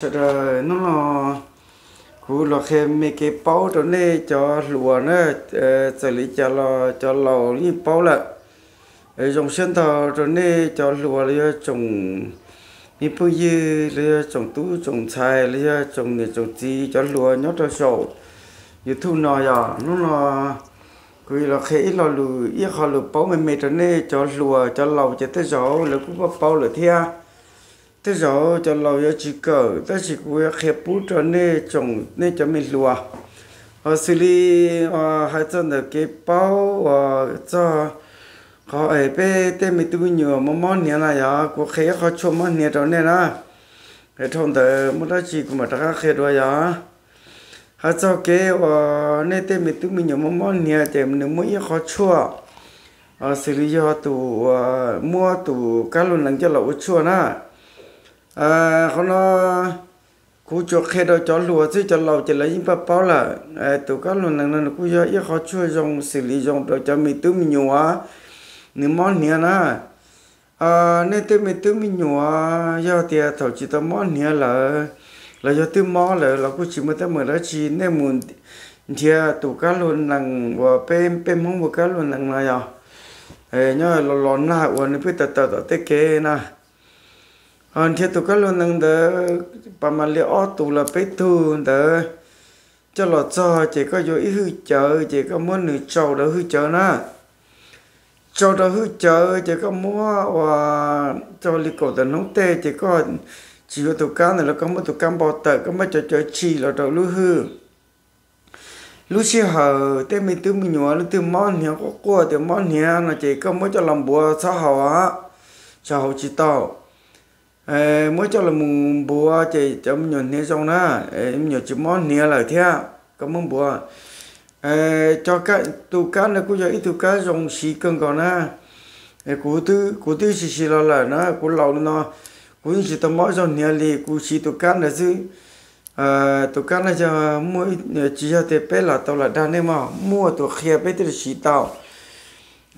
Sawv daws, hnub no kuv los qhia me kev paub rau nej cov hluas na. Txawm li cas los cov laus yeej paub lawm. Zoo siab ntau rau nej cov hluas los yog tsoom me phooj ywg los yog tsoom tub tsoom ntxhais los yog tsoom niam tsoom txiv cov hluas nyob rau saum YouTube no. Yog hnub no kuv los qhia ib lo lus, ib qho lus paub me me rau nej cov hluas. Cov laus ces tej zaum lawv kuj paub paub lawm thiab. Tej zaum cov laus yuav tsis kawm, tab sis kuv yuav qhia pub rau nej tsoom, nej cov me hluas. Ho xws li hais txog ntawm kev paub uas txog qhov es peb tej me tub me nyuam mob mob hniav na, yog kuv qhia ib qho tshuaj mob hniav rau nej na. Dhau ntawd muaj dab tsi kuv mam rov qab qhia dua. Yog hais txog kev uas nej tej me tub me nyuam mob mob hniav ces nws muaj ib qho tshuaj, xws li yog tus, muab tus kab lug nees coj los ua tshuaj na. Qhov no kuv tsuas qhia rau cov hluas xwb, cov laus ces lawv yeej paub paub lawm. Tus kab lug nees no nws kuj yog ib qho tshuaj zoo, xws li zoo rau cov me tub me nyuam nws mob hniav na. Nej tej me tub me nyuam yog tias thaum tsis tau mob hniav lawm, los yog twb mob lawm los kuj tsis muaj teeb meem dab tsi, nej mus nrhiav tus kab lug nees uas peb, peb Hmoob hu kab lug nees no yog nyob los los nag uas nws pheej tawm tawm tom tej kev na. Nrhiav tus kab lug nees ntawd pas mam li ob tug los peb tug ntawd coj los txog ces koj yuav ib hwj cawv ces koj muab nws tsau rau hwj cawv na. Tsau rau hwj cawv ces koj muab ua tsau li kaum tawm hnub tej ces koj tsis yuav tus kab ntawd los koj muab tus kab npau tawm, koj muab cov cawv tsim los rau lub hwj. Lub sij hawm tej me tub me nyuam leej twg mob hniav quaj quaj tias mob hniav no ces koj muab coj los npuav txhob haus, tsis haus tsis tau. Muab coj los mus npuav ces cov me nyuam hniav zoo na, me nyuam tsis mob hniav lawm thiab. Koj muab npuav, cov, tus kab no kuj yog ib tug kab zoo siv kawg nkaus na. Kuv twb siv siv los lawm na, kuv laus li no kuv yeej tsis tau mob zaug hniav li, kuv siv tus kab ntawd xwb. Tus kab no yog muaj, tsis yog tias peb lam tau lam dag nej mog, muaj tus qhia peb thiaj li siv tau.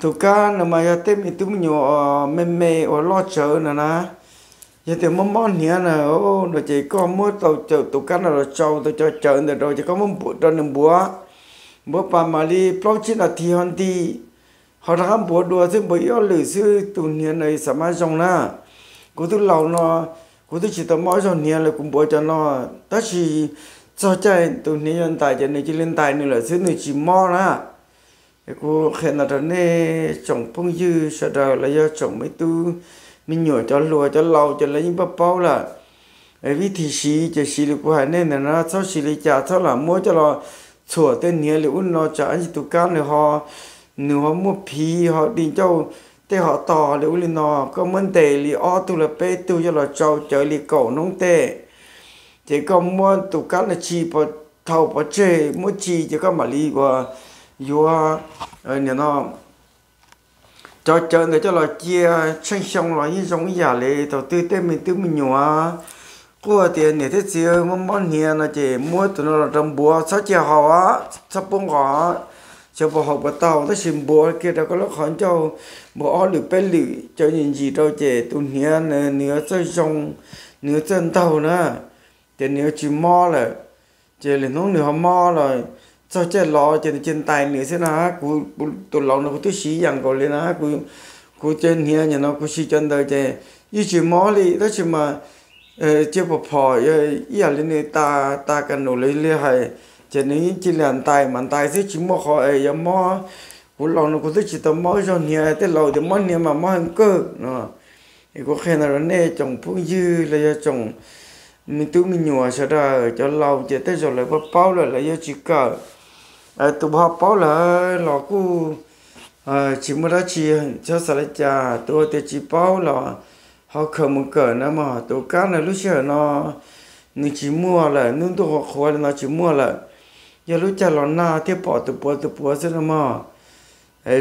Tus kab no mas yog tej me tub me nyuam me me uas loj tsawv no na, yog tias mob mob hniav na, no ces koj muab tau cawm tus kab no los tsau tau cov cawv ntawd rau ces koj muab npuav rau nws npuav, npuav pas mam li plaub tsib nas this ho nti, ho rov qab npuav dua xwb, npuav ib ob lwm xwb tus hniav na xam mab zoo na. Kuv twb laus no, kuv twb tsis tau mob zaug hniav lawm kuv npuav cov no, tab sis txog caij tus hniav yuav ntais ces nws cia li ntais nws lawm xwb, nws tsis mob na. Kuv qhia no rau nej tsoom phooj ywg sawv daws los yog tsoom me tub me nyuam, cov hluas cov laus ces lawv yeej paub paub lawm. Vib thim siv ces siv li kuv hais nej ntawd na, txhob siv li cas, txhob lam muab coj los txhuam tej hniav li ub no tsam ib ntsis tus kab nws ho, nws ho muaj phiv ho di ncauj tej ho to li ub li no. Koj muab ntes li ob tug los peb tug coj los tsau cawv li kaum hnub tej, ces koj muab tus kab no tsim pov, thaum pov tseg muab tsim ces koj mam li uas yuav, nim no, cov cawv ntawd coj los cia tsheej xyoo los yeej zoo ib yam li thaum twg tej me tub me nyuam quaj tias niam thiab txiv mob mob hniav no ces muab tus no los rau npuav, txhob cia haus, txhob pub nqos, xyov puas haus puas tau, tab sis npuav kiag rau koj lub qhov ncauj, npuav ob lwm peb lwm cov ntsim ntsim rau ces tus hniav nws yuav txawj zoo, nws yuav txawj ntaug na, ces nws yuav tsis mob lawm. Ces lwm hnub nws ho mob los txog caij los ces nws cia ntais nws xwb na. Kuv tus laus no kuv twb siv ib yam nkaus li na, kuv cov hniav nim no kuv siv cov ntawd ces yeej tsis mob li, tab sis mas cia pom phom ib yam li nws tas, tas kas num li hais, ces nws yeej cia li ntais mas ntais xwb, tsis muaj qhov es yuav mob. Kuv laus no kuv twb tsis tau mob zaug hniav, tej laus tias mob hniav mas mob heev kawg no. Es kuv qhia no rau nej tsoom phooj ywg los yog tsoom me tub me nyuam sawv daws, cov laus ces tej zaum lawv paub paub lawm lawv yuav tsis kawm. Tus ho paub lawm los kuj tsis muaj dab tsi, txhob xav li cas. Tus tias tsis paub los ho khaws mus kawm na mog. Tus kab no lub sij hawm no nws tsis muaj lawm, hnub ntuj qhuav qhuav li no tsis muaj lawm, yog lub caij los nag thiaj pom tus puav tus puav xwb no mog.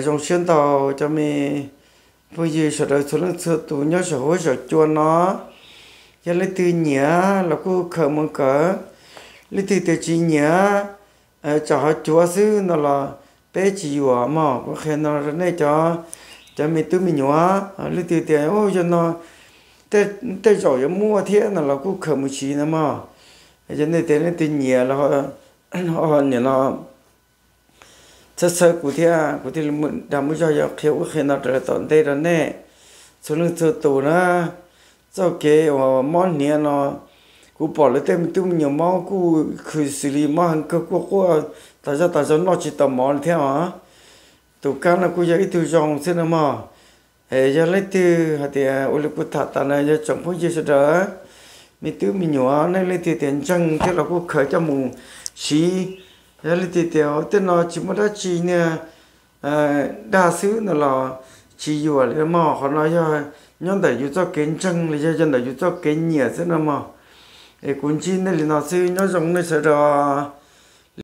Zoo siab ntau cov me phooj ywg sawv daws txhua leej txhua tus nyob saum huab saum cua no, yog leej twg nyiam los kuj khaws mus kawm, leej twg tias tsis nyiam, tsam ho cuav xwb no los peb tsis yuam mog. Kuv qhia no rau nej cov, cov me tub me nyuam, leej twg tias yog no tej zaum yuav muaj thiab no los kuj khaws mus siv no mog. Yog nej tias leej twg nyiam los nim no txhawb txhawb kuv thiab, kuv thiaj li dag muaj zog yuav qhia ub qhia no raws li tom ntej rau nej txhua leej txhua tus na. Txoj kev uas mob hniav no, kuv pom lawv tej me tub me nyuam mob kuj khwv xws li mob heev kawg, kuj quaj tas zog tas zog, noj tsis tau mov li thiab os. Tus kab no kuj yog ib tug zoo xwb no mog. Yog leej twg hais tias ua li kuv tham tas no, yog tsoom phooj ywg sawv daws, me tub me nyuam, nej leej twg tias ntseeg thiab los kuj khaws coj mus siv. Yog leej twg tias tej no tsis muaj dab tsi niag dag xwb no los tsis yuam li mog. Qhov no yog nyob ntawm yus txoj kev ntseeg los yog yog ntawm yus txoj kev nyiam xwb no mog. Es kuv ntsib nej li no xwb, nyob zoo nej sawv daws.